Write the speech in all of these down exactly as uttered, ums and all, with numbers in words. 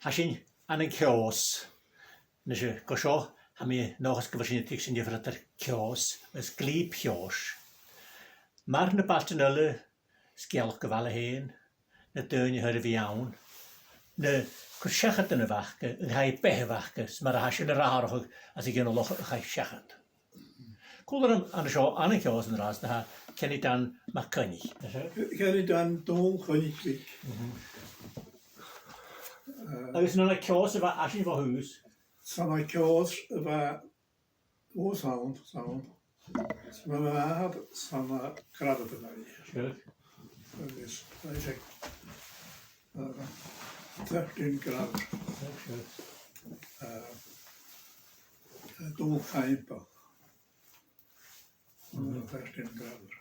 Tha sinn ann an Ceòs. Nise, gu seo, tha mi an dòchas gu bheil sinn a' tuigsinn an diofar eadar Ceòs is Glìb Cheòis. Mar na bailtean uile, sgeulachd a' bhaile fhèin, na daoine a th' air a bhith ann, na cur-seachadan a bh' aca, an càil beatha a bh' aca, is mar a tha sin ag atharrachadh às a' ghinealach a chaidh seachad. Còmhla rium an seo ann an Ceòs an-dràsta tha Ceannadan MacCoinnich. Ceannadan Dòmhnall Choinnich Bhig. Agus an ann à Ceòs a bha esan bho thùs? 'S ann à Ceòs a bha, o, 's ann, 's ann. 'S ann a bha m' athair, 's ann à Grabhar a bha e. Sure. Agus, I think, uh, thirteen Grabhar. Sure. Uh, uh, Dòmhnall Chaimbeul. Mhm. Thirteen Grabhar.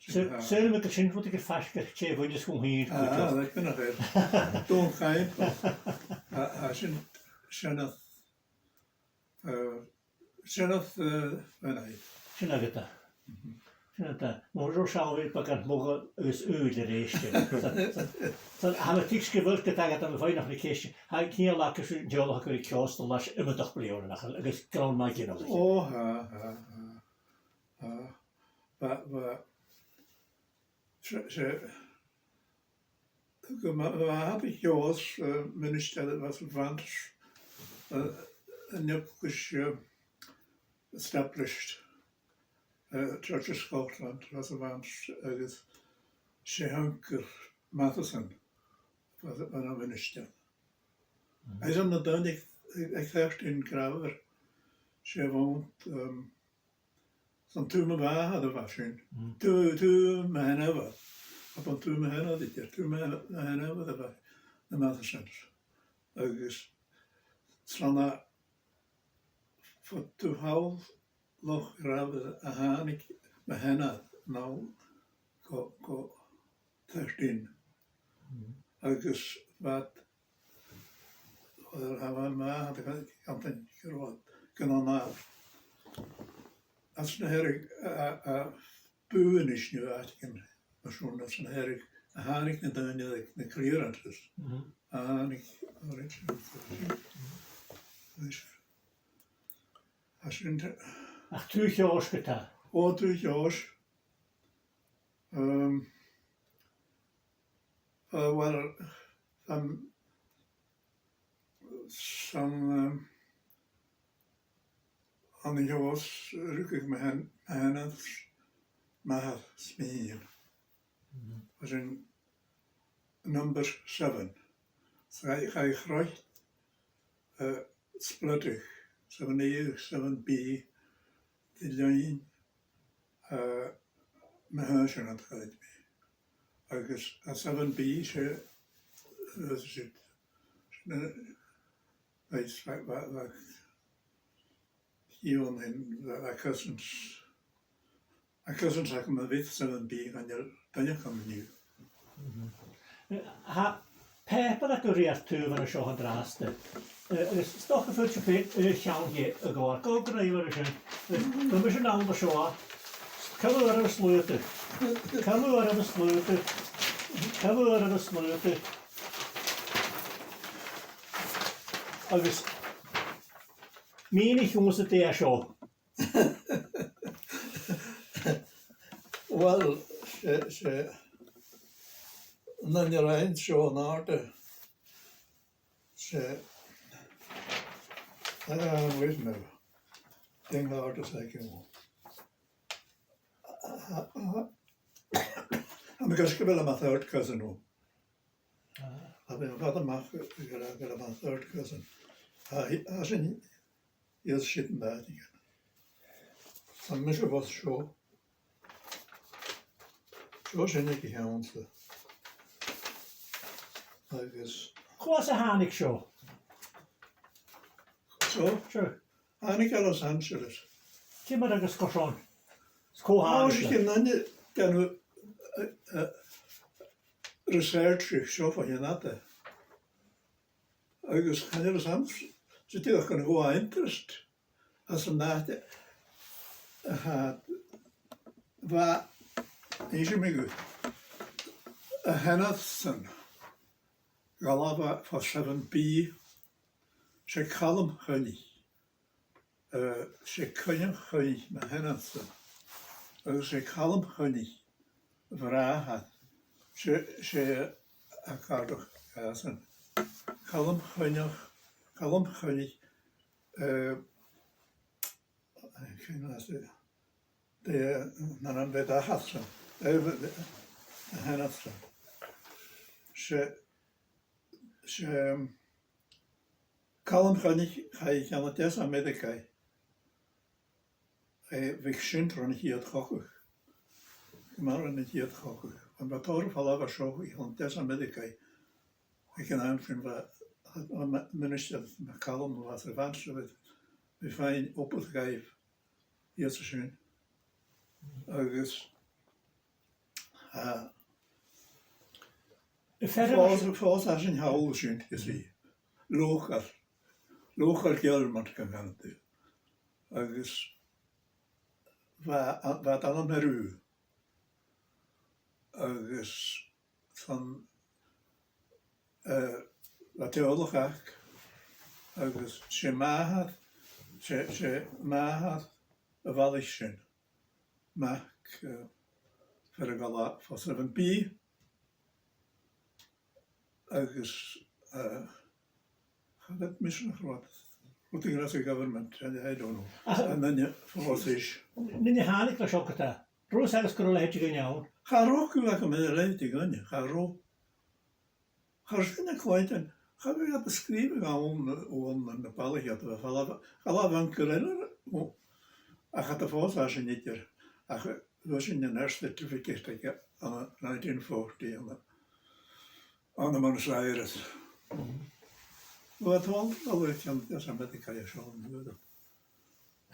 Saoil, saoil am biodh sin rud a tha faisg air tè a bhuineas dhomh fhìn, ah, cuideachd. Leis gun a bheil. Dòmhnall Chaimbeul. A, a sin, sin a, uh, sin a, uh, bhean aig. Sin agad e. Mhm. Sin agad e. Mo rò sealbhaidh beagan motha agus ùil a-rithist. So, so, so, tha mi a' tuigsinn gu bheil gu dè agad ann am faighneachd na ceist. Tha ciall aca sin an teaghlach a' cur Ceòs do leis iomadach bliadhna, nach eil, agus grunn math ginealaich. O, tha, tha, tha. Tha. Bha, bha, 's e, 's e, gu ma, bha, bha Ceòs, eh, ministear, bha sa bhanch, eh, an eaglais, eh, established, eh, Church of Scotland, bha sa bhanch agus 's e Hunter Matheson, bha, bha na ministear. Mhm. Agus ann an dòigh aig, aig thirteen Grabhar, 's e bhon, um, 's ann taobh mo mhàthar a bha sin. Mm. Taobh, taobh mo sheanmhar. Ach bhon taobh mo sheanmhar idir, taobh mo, mo sheanmhar a bha na Mathesons. Agus 's ann à, bho taobh thall Loch Ghrabhair a thàinig mo sheanair a-nall gu, gu thirteen. Mm. Agus bha iad, well, tha mi, tha mi a' cantainn gu robh iad gun anail. Às na Hearadh, a, a, a, bùineas no àiteigin mar sin, às na Hearadh a thàinig na daoine aig na clearances. Mhm. Thàinig, thàinig, thàinig. Ach taobh Cheòis ge-tà? O, taobh Cheòis. Um, uh, well, um, 's ann, um, ann an Ceòs a rugadh mo shean-, mo sheanair, m' athair 's mi fhìn. Mhm. Bha sinn number seven. So chaidh, chaidh a' chroit, uh, spliteadh, seven A, seven B, de linn, uh, mo shinnsearan, an càit mi. Agus à seven B 's e, uh, 's e, 's e, uh, bha, bha, bha, bha, bha cousins. Tha cousins agam a bh' aig seven B, chan eil duine agam an-diugh. Mhm. Tha pàipear agam ri ar taobh an seo an-dràsta. Eh, agus 's dòcha gu bheil sibh a' faighinn, eh, cheann dheth a ghabhail. Gabh gu robh air sin. Eh, bha mise an àm a seo. Cùm air a' shlaodadh. Cùm air a' shlaodadh. Cùm air a' shlaodadh. Agus mìnich dhòmhsa dè tha seo. Well, 's e, 's e, nan rinn seo an-àirde, 's e, ah, wait a minute. Dè an àirde as fheàrr leam? Ah, ah, ah. Tha mi a' creidsinn gu bheil e mo third cousin, o. Ah. Tha mi a' faighinn a-mach gu, gu, gu bheil e mo third cousin. Tha, tha sin Yes, sin an t-àite. Tha mise a' faighinn seo. Seo sin aig a' cheann-sa. Agus cò às a thàinig seo? Seo? Sure. Thàinig e à Los Angeles. Ciamar agus carson? 'S cò thàinig e? Ò, 's e sin an aon, eh, eh, research seo fo cheann fhada. Agus chan eil fhios agam, 's e dìreach gun do ghabh e interest anns an àite, eh, bha, innsidh mi dhut, a sheanair-san, dh'fhalbh e fo seven B 'S e Calum Choinnich. Eh, 's e Coinneach Choinnich mo sheanair-sa. Agus 's e Calum Choinnich a bhràthair. 'S e, 's e a' chàirdeas, eh, sin. Calum Choinneach, Calum Choinnich, eh, chan eil fhios agam, dè, eh, an ainm a bh' air a h-athair-san, eh, a sheanair-san. 'S e, 's e, um, Calum Choinnich, chaidh e a Cheann a Deas à Ameireagaidh. Eh, bhiodh sin tron a' chiad chogadh. Gu math ron a' chiad chogadh. Bha an bàta a' falbh à seo a Cheann a Deas à Ameireagaidh. Aig an àm sin bha, bha, bha ministear MacCallum, bha e sa bhanch, bha, bha e a' faighinn obair dhaibh, shìos an sin. Agus, ah, fhàs, fhàs e sin thall an sin, you see. Local, local Gaelmart, gun canadh tu. Agus bha, bha iad ann am Peru. Agus 's ann, eh, bha teaghlach aca, agus 's e màthair, 's e, 's e màthair a' bhalaich sin, mac, eh, fear a dh'fhalbh à Seven B, agus, eh, cha chreid mise nach robh rudeigin às a' ghovernment, I, I don't know. Ach an duine fhàs is. Nuair a thàinig leis an seo, an robh fhios agad gun robh leithid de dhuine ann? Cha robh cù agam air leithid de dhuine, cha robh. Chuir sinn a' cluinntinn, cha bhiodh iad a' sgrìobhadh ann, ann an na balaich a bha a' falbh, cha b' e uncail eile, ach iad a' fàs à sin idir, ach bha sinn an air certificate aige ann an nineteen forty ann an, ann am Buenos Aires. Bha tòrr a' dol a Cheann a Deas à Ameireagaidh an seo an uair ud.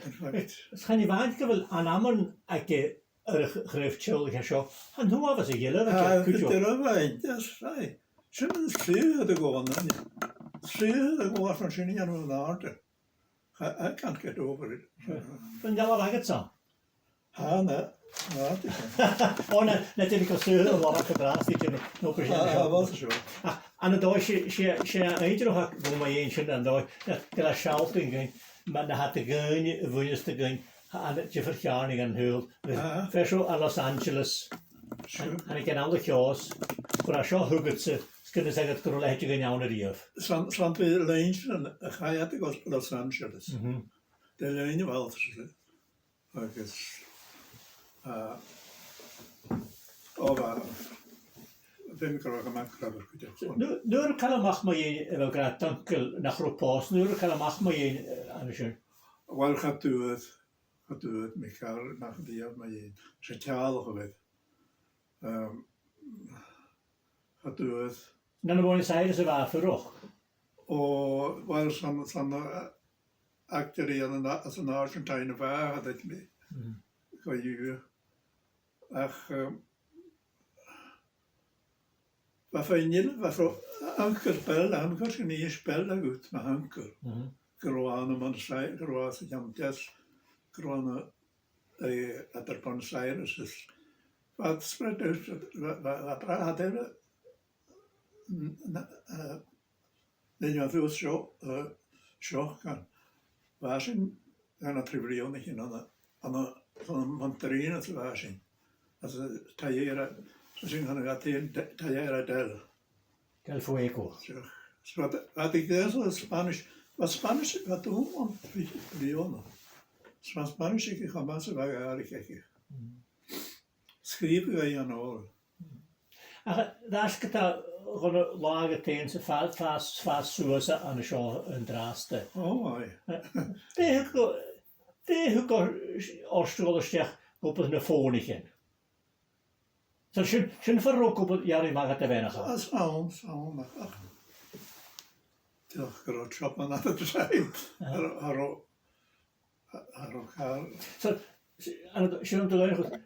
In fact. Is chan e a-mhàin gu bheil an t-ainm aige air a ch-, chraobh teaghlaich seo. Tha an t-uabhas a dh'fhilleadh aige cuideachd. Tha, tha, tha. Sin an t-saothair a ghabh an duine. Saothair a ghabh an sin a dhèanamh an-àirde. I, I can't get over it. An dealbh agadsa? Tha, na, na, tha. Ò, na, na, dè bha gu saothair a' lorg an-dràsta, dè bha, no, bha sin. Ah, well, sure. Ach, ann an dòigh, 's e, 's e, 's e an aon rud a bha mi a' dèanamh sin ann an dòigh, na, gu bheil e a' sealltainn dhuinn, mar a tha daoine a bhuineas do dhuinn, tha, ann an diofar cheàrnaidhean an t-saoghail. Aha. Bha seo à Los Angeles. Sure. An, an ceann a-mhàin le Ceòs, gun robh seo thugadsa, 's gun fhios agad gun robh leithid de dhuine ann a-riamh. 'S ann, 's ann tro linn sin a chaidh iad gu Los Angeles. Mhm. Tro linn a' bhaile sin. Agus, ah, ò, bha, bha mi gu math clever cuideachd. Nuair, nuair a chaidh a-mach mu dheidhinn, a bheil gu robh d' uncail nach robh pòsta, nuair a chaidh a-mach mu dheidhinn, eh, an sin? Well, cha d' fhuair, cha d' fhuair mi càil nach robh mu dheidhinn, 's e teaghlach a bh' air. Ehm, cha d' fhuair. An ann am Buenos Aires a bha e a' fuireach? Ò, well, 's ann, 's ann, eh, actually, ann an, anns an Argentine a bha e, cha d' fhuair mi. Mm. Gu dearbh. Ach, ehm, bha feadhainn eile, bha fo-, uncail Bella, uncail sin a-nis, Bella Good, mo uncail. Mhm. Gun robh e ann am Buenos Ai-, gun robh e sa Cheann a Deas, gun robh e ann an, eh, eadar Buenos Aires is, bha iad spread out, bha, bha, bha bràthair eile, n-, n-, eh, Nì mi an t-uabhas seo, eh, seo, bha sin ann an trì bliadhna, sin ann an, ann an, ann am Monterrey-na-Sal a bha sin. Às an Tierra, sin chun a' Ghataí, Tierra del. Del Fuego. Seo. So, bha, bha iad ag ionnsachadh Spanish, bha Spanish, bha dùil ann trì bliadhna. So bha Spanish aige cho math 's a bha Gàidhlig aige. Mm. Sgrìobhadh e an òl. Ach, a bheil fhios agad, gun robh latha aige fhèin sa fàs, fàs, fàs suas an seo an-dràsta? Ò, aye. Dè thug, dè thug ort, ort a dhol a-steach gu obair na fònaichean? So sin, sin far an robh obair Jerry Mac Giolla Bheirnich. Is ann, is ann, ach, ach, dìreach gun robh trouble ann at the time. Aha. Cha robh, cha robh, cha robh càil. So, s-, an, sin an dòigh,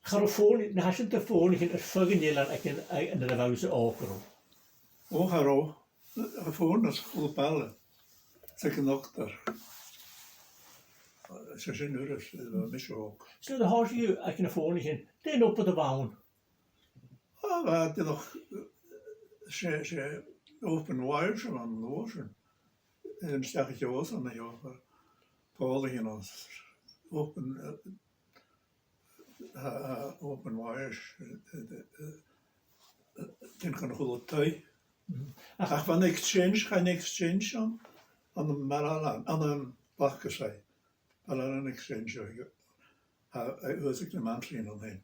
cha robh fòn, na tha sin de fònaichean air feadh an eilein aig an, aig, nuair a bha thusa òg, an robh? Ò, cha robh. Tha fòn anns a h-uile baile. 'S aig an dotair. 'S e sin uiread, eh, mise òg. So, nuair a thòisich thu aig na fònaichean, dè an obair a bh' ann? Ah, bha, dìreach, 's e, 's e open wires a bh' ann an uair sin. An t-seachdain seo, an seo, Pòl a' dèanamh open, uh, uh, open wires, uh, uh, uh, den chun a h-uile taigh. Ach bha an exchange, chaidh an exchange ann, ann am Maileanan, ann am Bacassaigh. Maileanan Exchange, uh, uh, uh, Uasaig na Mantlín an sin.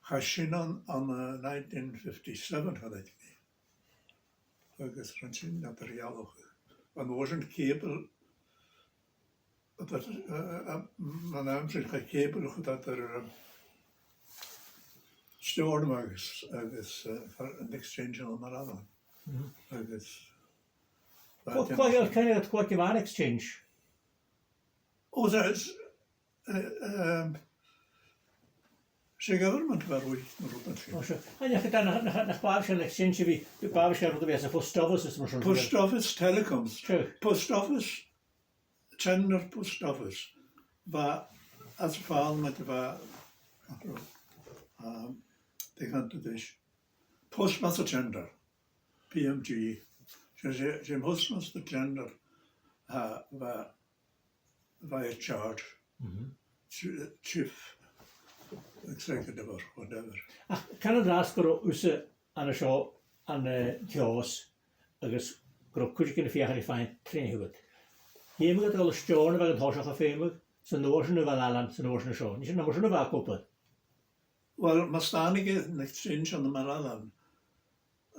Chaidh sin ann, ann, uh, nineteen fifty-seven, cha chreid mi. Agus rinn sin na tha ri eallach. An uair sin cable, uh, uh, uh, an àm sin chaidh cable a chur eadar, um, Steòrnabhagh agus, agus, uh, far an exchange ann am Maileanan. Agus, uh, Cò, cò, cò, cò, cò, cò, cò, exchange? Oh, that's, uh, um, 's e government a bha a' ruith na rudan sin. O, sure. An e, nach, nach, nach b' àbhaist an exchange a bhith, b' àbhaist an rud a bhith anns a' phost office is mar sin. Post office, telecoms. Sure. Post office, tender post office. Bha, anns a' Phàrlamaid bha, um, dè chanadh tu ris. Postmaster General, P M G. 'S e, 's e, 's e Postmaster General, uh, bha bha e in charge. Chi-, chief executive or whatever. Ach can an-dràsta gun robh thusa an seo ann an, eh, Ceòs agus gun robh cuideigin a' feuchainn ri faighinn trèana thugad. Dh'fheumadh iad a dhol a Steòrnabhagh an toiseach a' feumachdainn, 's an uair sin a Mhaileanan, 's an uair sin an seo. Nise, an uair sin a bha e ag obair? Well, mus tàinig an exchange ann am Maileanan,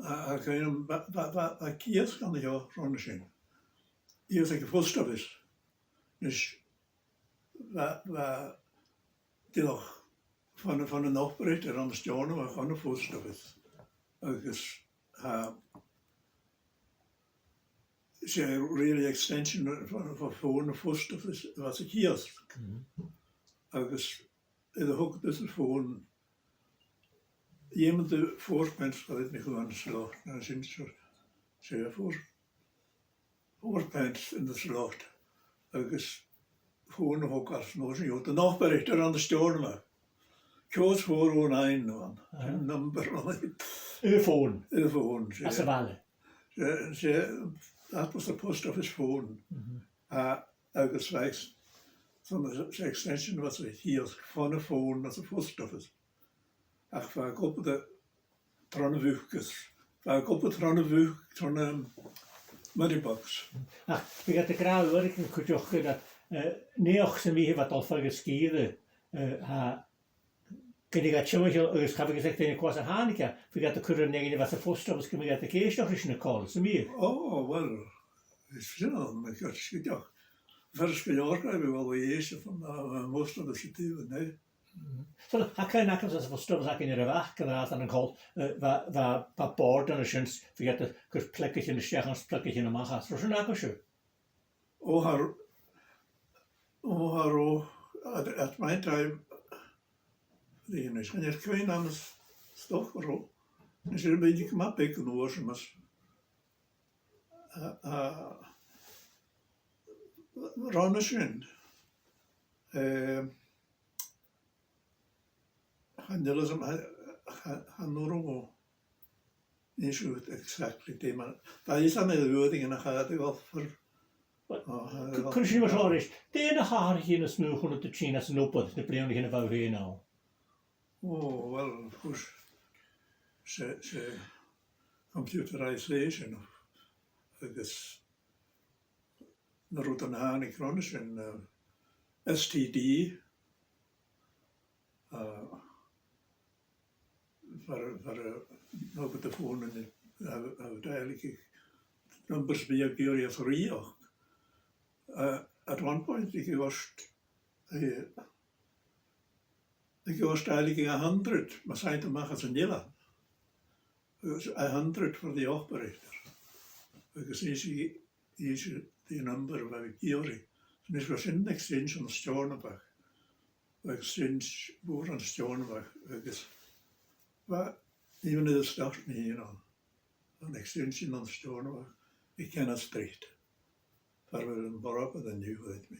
a, a, bha, bha, bha, bha kiosk an seo roimhe sin. Kiosk aig a' phost office. Nise, bha, bha, dìreach, bha an, bha an operator ann an Steòrnabhagh, bha e chun a' phost office. Agus, uh, 's e really extension bho, bho fòn a' phost office, bha sa kiosk. Agus nuair a thog thu do fòn, dh'fheumadh tu four pence, cha chreid mi, a chur ann an slot, no sin, sure, 's e four, four pence in the slot, agus fòn a thogail, no sin, an operator ann an Steòrnabhagh. Ceòs four oh nine, no an, an number on it. Air fòn. Air fòn, 's e. Anns a' bhaile. 'S e, 's e, that was the post office phone. Uh, agus bha, so, 's e extension bha sa kiosk, fòn a' phone anns a' phost office. Ach bha e ag obair tron a' bhucas. Bha e ag obair tron a' bhuc-, tron a' money box. Ach bhiodh iad ag ràdh uaireigin cuideachd gun, eh, naidheachd sam bith a bha a' dol far an sgìre, eh, tha Gun tigeadh e timcheall agus cha bhiodh fhios aig daoine cò às a thàinig e, bhiodh iad a' cur air an fheadhainn a bha sa phost office gum biodh iad ag èisteachd ris na calls, am biodh? Oh, well, is sin an, na cur sgiobalta. Fear as gu leòr, bha mi a' dol a dh'èisteachd bhon, uh, uh, phost office an taobh an-dè. So, tha cuimhne agamsa sa phost office againn air a' Bhac, an-dràsta an call, uh, bha, bha, bha bòrd an sin, bhiodh iad a' cur plugaichean a-steach ann is plugaichean a-mach às. An robh sin agaibhse? Oh, tha, oh, tha, oh, at, at my time, chan eil cuimhne agam 's dòcha gun robh. Nise, bha e gu math beag an uair sin, mas, uh, uh, roimhe sin. Eh, Chan eil fhios agam, cha, cha, chan urrainn dhomh innse dhut exactly dè mar, bha fhios agam air uaireigin ach cha do ghabh far. Well, oh, cha do ghabh cuir sin mar seo a-rithist. Dè na h-atharraichean as motha a chunnaic thu tighinn às an obair, na bliadhnaichean a bha thu fhèin ann? Oh, well, of course, 's e, 's e computerisation agus na rudan a thàinig roimhe sin, eh, S T D, eh, far, far, eh, no, but the phone and the, eh, eh, dialing numbers a bha iad ag iarraidh a ràdh. Eh, at one point, aig a' ghort, eh, aig a' ghort dialing a hundred, mas ann a-mach às an eilean. It was a hundred for the operator. Agus innsidh, innsidh the number a bha iad ag iarraidh. Agus bha sin an exchange ann an Steòrnabhagh. Bha exchange mhòr ann an Steòrnabhagh. Agus bha, even at the start, mi, you know, an exchange ann an Steòrnabhagh, aig Kenneth Street. Far a bheil am Borb an-diugh, chreid mi.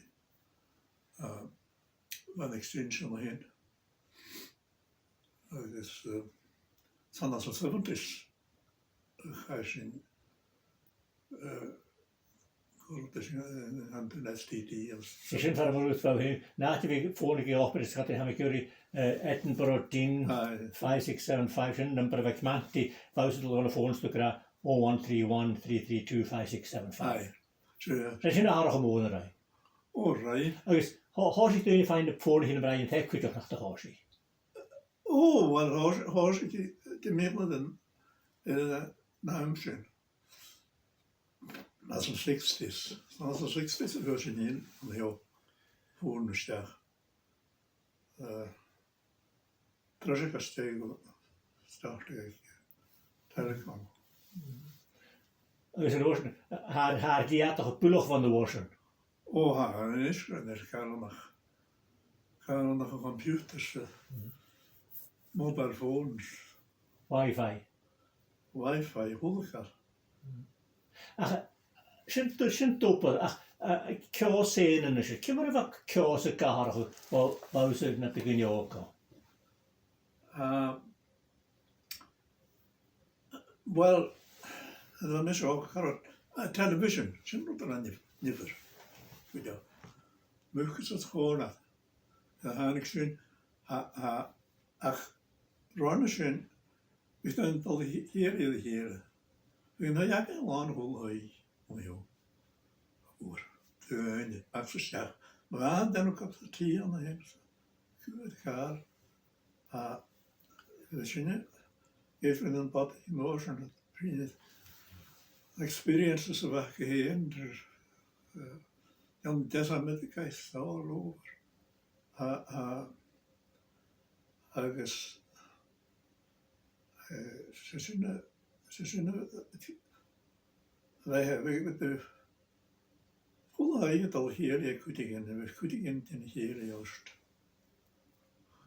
Uh, bha an exchange ann an sin. Agus, eh, 's ann anns na seventies a chaidh sinn, eh, Rud sin, eh, an, an S T D agus 'S e sin far am b' urrainn dhut fhèin, nach do bhith fònaigeadh obair is ged a tha mi ag iarraidh, eh, Edinburgh DIN Aye. five six seven five, sin an number a bh' aig m' antaidh, bha thusa a' dol dhan a' fòn 's a' ràdh oh one three one, three three two, five six seven five. Aye. Sure. 'S e sin atharrachadh mòr a rinn. Ò, right. Agus thò-, thòisich daoine a' faighinn na fònaichean a bh' aca an taigh cuideachd, nach do thòisich? Ò, uill, thòis-, thòisich, dè, dè mhìle den, eh, an àm sin. Anns na sixties. Anns na sixties a bha sinn ann, an seo, fònadh a-steach. Eh, treis a' start, start aig Telecom. Agus an uair sin, tha, tha e air a dhol buileach bhon uair sin. Ò, tha, a-nis, a-nis, càil nach, càil nach a' computer 's a mobile phones. Wi-Fi. Wi-Fi, a h-uile càil. Ach, sin, sin d' obair, ach, a, a, ceò sèine a-nis, ciamar a bha ceò 's a' gàireachdainn, o, bha thusa nad dhuine òg? Ah, uill, nuair a bha mise òg, cha robh, a, television, sin rud a bha nif-, nifir. Gu dearbh. Mucan 's a' chòmhnaidh. A thàinig sin, a, a, ach roimhe sin, bhiodh daoine a' dol a ch-, chèilidh air a chèile. Bhiodh an taigh againn làn a h-uile h-oidh, an seo. Uair. Daoine, ach 's a-steach. Ma bha an duine cupa tì ann a shin, cuir càr. A, bha sinne, gheibh mi an bàta mòr sin, bha sin experiences a bh' aca fhèin, eh, an death medical all over. A, a, agus, eh, 's e sin a, 's e sin a, a, a, a, a, a h-uile h-oidhche a' dol a chèilidh aig cuideigin, a bhiodh cuideigin den chèilidh ort.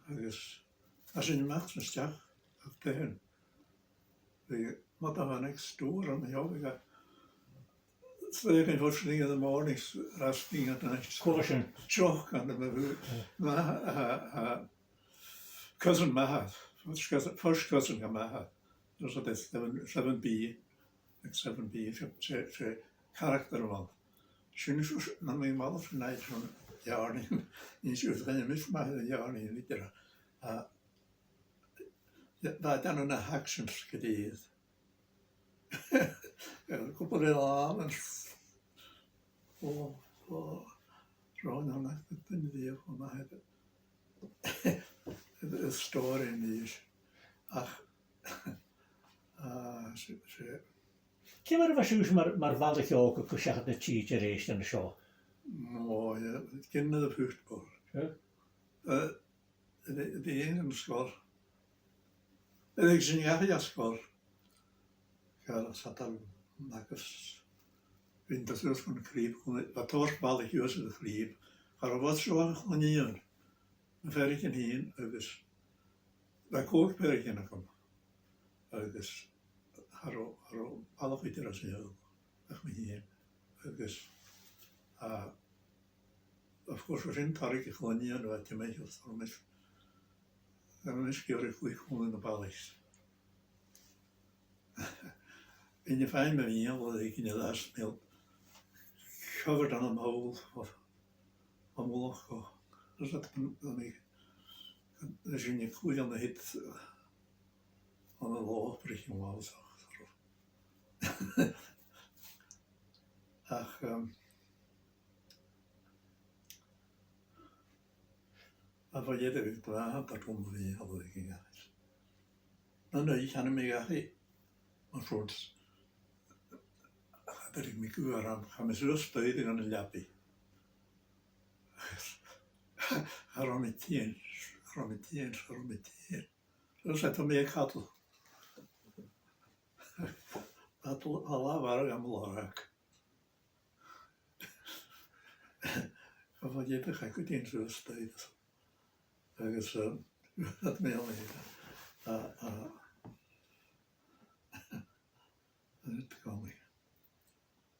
Agus, a' seinn a-mach 's a-steach, ach bha sin, bha, ma tha next door an seo, bha, starting first thing in the morning, last thing at night. Cò bha sin? Seo, gan am bhù. Ma, a, a, cousin m' athar, first cousin, first cousin dha m' athar. There's a, seven, seven B, like seven B, 's e, 's e, 's e character a bh' ann. Sin, sin, sin, na mi mal sin aig an earrainn, nì sibh, chan eil mise math air an earrainn idir. A, bha e a' dèanamh na h-actions gu dearbh. Cupla de làmhan. Ò, ò, ròn an ach, duine dhiubh, ò, math air. Is stòiridh a-nis. Ach, ah, 's e, 's e. Ciamar a bha sibhse mar, mar bhalaich òga a' cur seachad na tìde a-rithist an seo? Ò, yeah, gin a' football. Sure. Eh, a bhith, a bhith anns an sgoil. Bhiodh sinn a' dol dhan sgoil. Chan eil fhios agam agus bhithinn a' dol suas chun a' chrìob, chun a', bha tòrr bhalaich shuas aig a' chrìob. Cha robh fhios agam a' chlann-nighean, na peathraichean fhèin agus bha còig peathraichean agam. Agus cha robh, cha robh balach idir às an seo ach mi fhìn. Agus, a, of course, bha sin a' tarraing a' chlann-nighean a bha timcheall orm is, bha mise ag iarraidh cluich còmhla ri na balaich. Bhithinn a' faighinn mo mheal aig an last meal. Covered ann am poll, o, am mullach, o. Agus a, a, a, a, sin a' cluich ann a shit, ann an lobhar a' chinn mhòr, so, so. Ach, um, a bha iad a' bhith glè mhath, a bha iad a' dol a bhith a' dol a bhith. An uair sin, thàinig mi dhachaigh, mar sin, cha do rinn mi gu h-àraid, chaidh mi suas staidhre dhan an leabaidh. Cha robh mi tinn, cha robh mi tinn, cha robh mi tinn. Agus tha mi a' cadal. Cadal a' làmh-mharbh gam lorg. Cha bhiodh iad a' cur dìon suas staidhre. Agus, eh, tha mi a' lorg. A, a, a, a,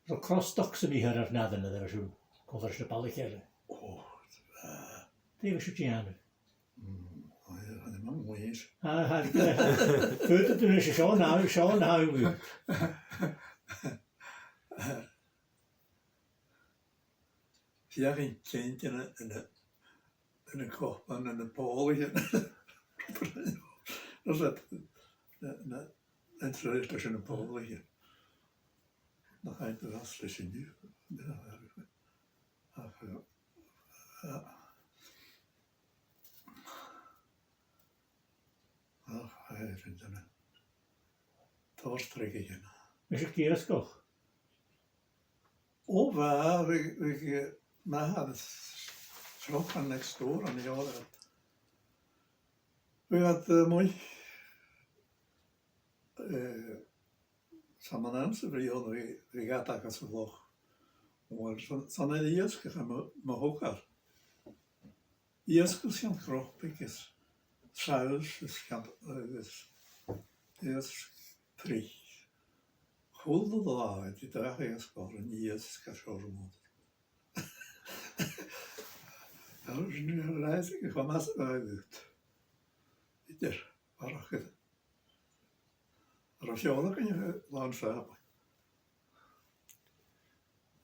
Robh cross-ducks sam bith air ur n-aran a bha sibh a' cur air na balaich eile? Ò, eh. Dè bha sibh a' dèanamh? Mm, ò, eh, chan eil mi a' smaoineachadh. Ah, tha, eh, faodaidh tu a-nis, seo an àm, seo an àm. feuchainn ceann de na, na, na cupannan, na bobhlaichean. Agus na, na, na, an treis leis na bobhlaichean. Nach fhaigh thu às leis an-diugh. Ach, eh, ach, eh, sin duine. Tòrr tric a' dèanamh. Bha sibh ag iasgach? Ò, bha, bha, bha, eh, m' athair, shop next door an iad. Bha iad, eh, muigh, eh, 's ann an anns a' bhrìgh, bha, bha iad agus an loch. Uill, 's ann, 's ann air iasgach a bha mo, mo thogail. Iasg is ceann-cropaig is soilse is ceann, agus iasg tric. A h-uile latha, dh'fheumadh iasg a dhol an iasg a' seòrsa mòr. Agus sin an rud a bha a' comas a bha agad. Idir, barrachd. Air a' fheòil againn, eh, làn sàbaid.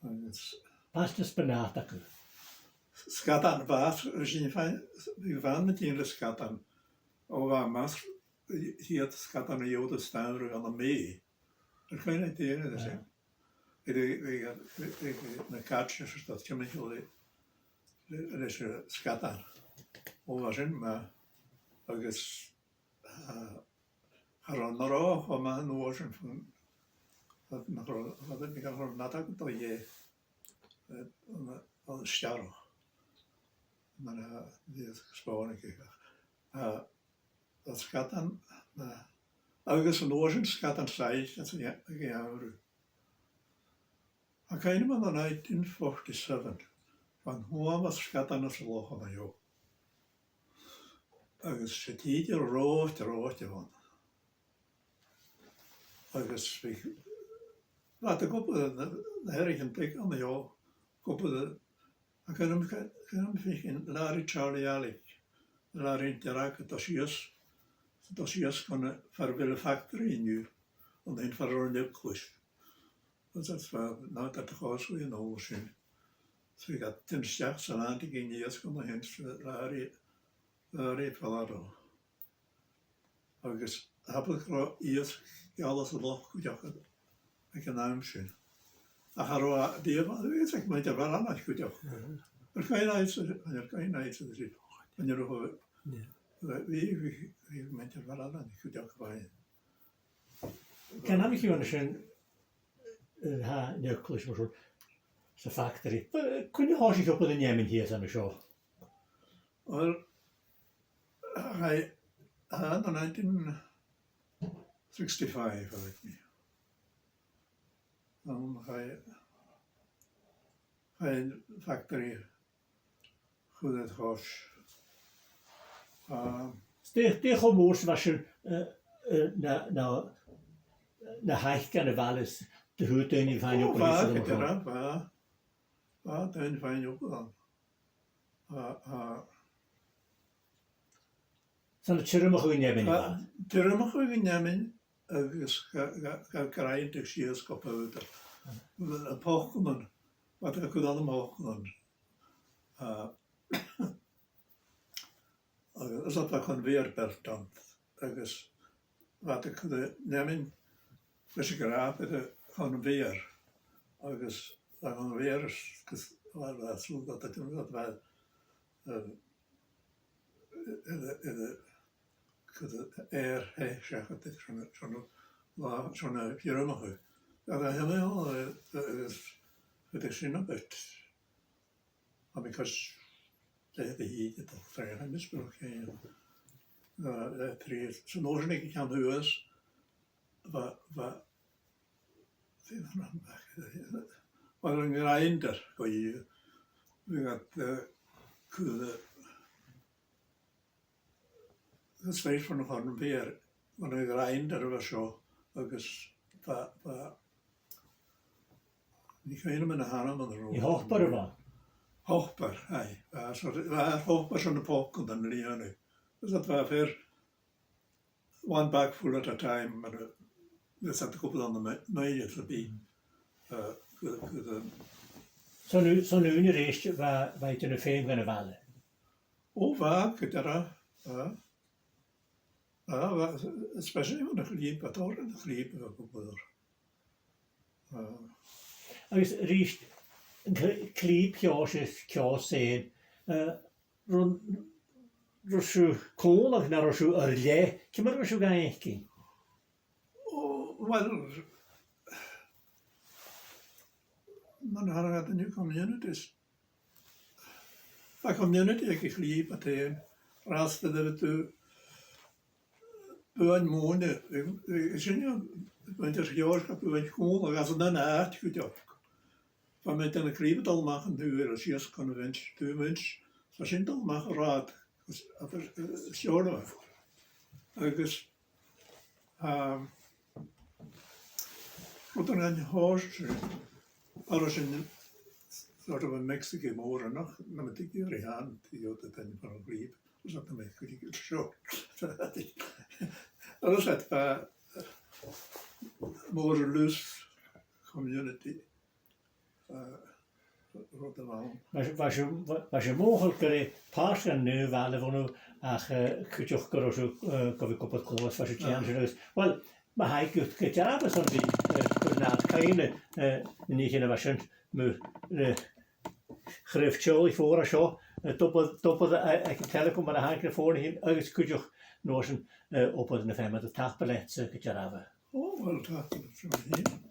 Agus pasta spinach agaibh. Sgadan, bha, sin fhèin, bha mi a' dèanamh sgadan. Ò, bha, mas, eh, iad sgadan a gheibheadh tu a-staigh ann am May. Air cuimhne, dè an t-ainm a bh' air sin? Air, air, air, air, air na catchers, is that chemical le, le, leis an sgadan. Ò, bha sin math. Agus, eh, cha robh an ròch cho math an uair sin fon, nach robh, cha robh, cha robh an ròch cho math an uair sin. Eh, an, an stearadh. Mar a bha iad a' spòrnaigeadh. Eh, an sgadan, eh, agus an uair sin sgadan saillte, agus a, agus a, Tha cuimhne agam ann an nineteen forty-seven, bha an t-uabhas sgadan anns an loch an seo. Agus 's e tìde reòthte, reòthte a bh' ann. Agus bha, bha iad ag obair, na, na h-eathraichean beaga an seo, ag obair, tha cuimhne agam, cuimhne agam faicinn làraidh Charlie Alec, làraidh an dearg a' dol sìos, a' dol sìos chun, far a bheil an factory an-diugh, an sin far an robh an eaglais. Agus bha, na, tha iad a' cosg an obair sin. So bha iad a' tighinn a-steach 's a' leantainn an iasg an sin, 's a' làraidh, làraidh a' falbh. Agus tha fhios gun robh iasg geal anns an loch cuideachd aig an àm sin. Ach cha robh e, bha, bha iasg aig muinntir Bhaile Ailein cuideachd. Mhm. Air cuimhne leatsa, air cuimhne leatsa, an robh, yeah, bha, bha, bha, bha muinntir Bhaile Ailein cuideachd, bha. Can am fiù an sin, eh, tha an eaglais mar sin, 's a' factory. Eh, cuine thòisich obair an fheamainn shìos an seo? Uill, tha, tha, ann an nineteen sixty-five, tha mi. Ann, tha, tha an factory a' cur air chois. Ah. 'S dè, dè cho mòr 's a bha sin, eh, eh, na, na, na h-aithisg anns a' bhaile, 's dè chuala daoine fhèin... Ò, obair bha, sin, gu dearbh, bha. Bha daoine fhèin obair ann. Ah, ah. 'S ann a' tiormachadh an fheamainn a bha? Ah, tiormachadh an fheamainn agus ga, ga, ga grindadh sìos gu powder. Am pocannan, bha iad a' cur ann am pocannan. Ah, agus, is iad a' conveyor belt ann, agus bha iad a' cur an fheamainn leis a' ghràdh air a' chonveyor, agus bha an conveyor is, agus bha, bha sùil, bha iad a' dèanamh, bha, um, air, air, air, cur air, eh, seachad air son, son, son, son a' thiormachadh. Agus a h-uile, eh, eh, agus bha sin a' bit. Tha mi a' creidsinn, de, de hìde, de thrì, tha mi a' smaoineachadh, eh, eh, trì, san uair sin aig an ceann shuas, bha, bha, bha an grinder gu, bha iad, eh, cur, eh, agus feuch fon a' chorn-mhìr, bha an grinder a bha seo, agus bha, bha, chan eil cuimhne agam air an t-ainm a th' air. An e hopper a bh' ann? Hopper, aye. Bha, so, bha hopper son na pocannan a lìonadh. Agus bha e fìor, one bagful at a time, mar a, agus iad a' cupall ann am, am mìle sa bhith. Eh, gu, gu, eh, Son ù-, son ùine a-rithist, bha, bha iad a' dèanamh feum dhan a' bhaile. O, bha, gu dearbh, bha. Bha, bha, especially mun a' chlìob, bha tòrr dhen a' chlìob a bha gu buileach. Bha. Agus a-rithist, an cl-, clìob Sheòrais, Ceòs fhèin, eh, robh, robh sibh còmhla no robh sibh air leth, ciamar a bha sibh ga fhaicinn? O, uill, mar a thàinig iad, na communities. Tha community aig a' chlìob a tha ann, 's ann a bhiodh tu buain mòine, bhiodh, bhiodh sinne, bhiodh muinntir Sheòrais ga buain còmhla agus ann an aon àite cuideachd. Bha muinntir na clìob a' dol a-mach an taobh eile, sìos chun a' Mhinch, taobh a' Mhinch, 's bha sinn a' dol a-mach an rathad, agus, a, a, a, Steòrnabhagh. Agus, um, rud a rinn Sheòrais, oir sinn sort of a' Meicsige Mhòr, nach, na mu dheidhinn a' bhàigh, tha iad a' tighinn bhon a' chlìob, agus tha iad a' tighinn gu seo. Agus tha, more or less community, eh, rud a bh' ann. Bha, bha sibh, bha, bha sibh mothachail gur e pàirt dhen naomh bhaile a bh' annad ach, eh, cuideachd gun robh sibh, eh, gu bhith ag obair còmhla, bha sibh a' dèanamh sin agus, uill, ma thèid gu, gu dearbh airson bhith, eh, cur nad chuimhne, eh, na nithean a bha sin mu, eh, chraobh teaghlaich mhòr a tha seo, eh, d' obair, d' obair, eh, aig an Telecom mar a tha e an-diugh fhèin agus cuideachd an uair sin, eh, obair na feamainne. Tapadh leatsa gu dearbh. O, uill, tapadh leat fhèin.